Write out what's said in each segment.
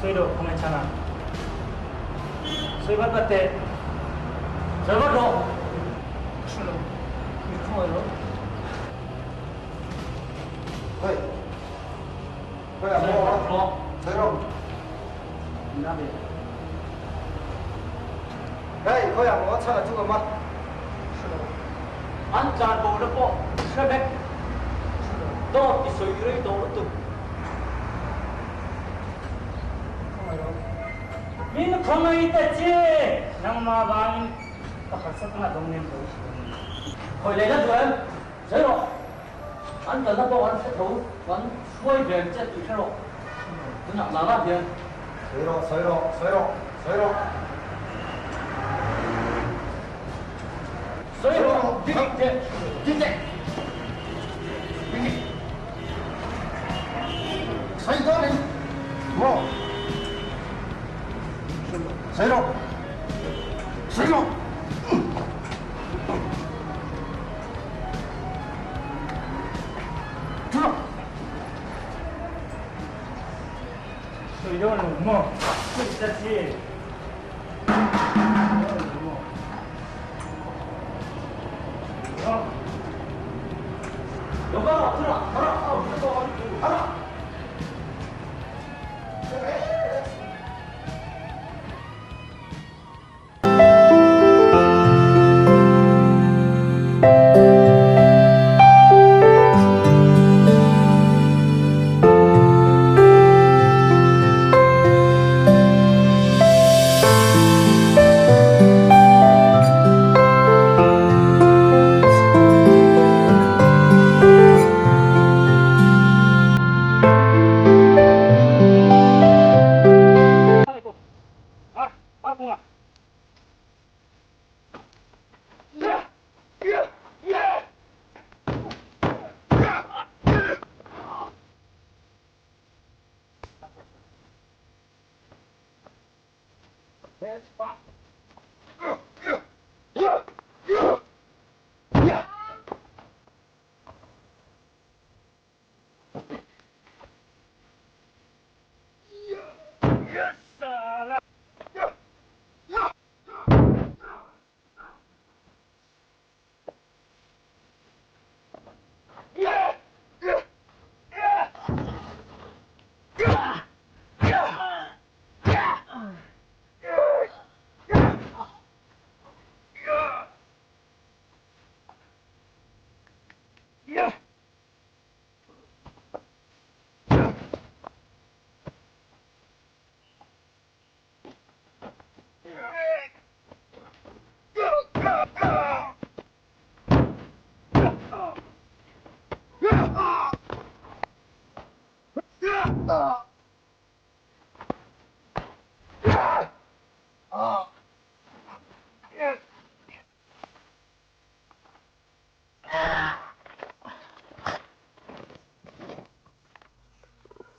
Sawi rawh khawngaih chhana. Sawi vat vat teh. Sawi vat rawh. Ka hre lo. Min khawngaih rawh. Hey. Hey, a maw a. Sawi rawh. Na ve. Hey, khawi ang maw chhana chu ka ma. Hre lo. An tlan bo na pawh hre vek. Hre lo. Dawt i sawi rei tawh lutuk. Min khawngaih ta che! Nangmah vangin ka harsatna a dawng nem tho. Khawi leh la duh em? Sawi rawh. An kalna pawh an hre tho, an hruai ve ang che tih hre rawh. Tunah la la hian. Sawi rawh, sawi rawh, sawi rawh, sawi rawh. Sawi rawh, dik teh, dik teh. Sawi dawn in maw? Sawi rawh, sawi rawh. Sawi dawn lo maw? Sawi ta che.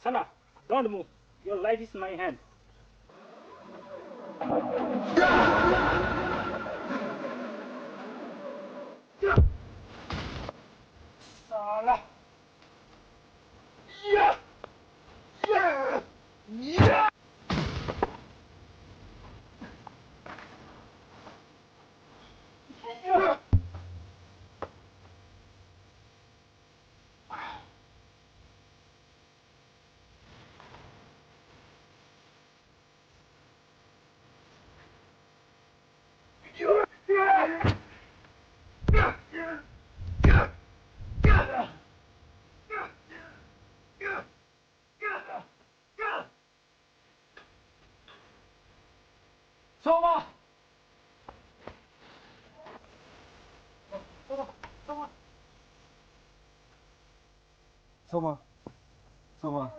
Sana, don't move. Your life is my hand. Salah. Sawma! Sawma! Sawma!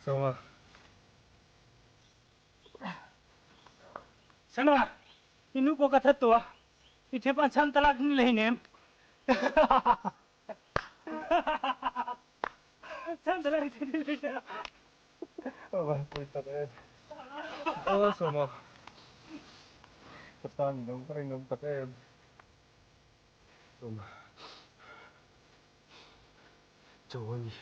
Sawma! Sana, i nu pawh ka that tawh a, i thep an chhan talak ni hleinem. Chhan talak ni hleinem. Aw pawi tak em. Aw Sawma, ka tan i lo va rinawm tak em. Sawma, cho a ni.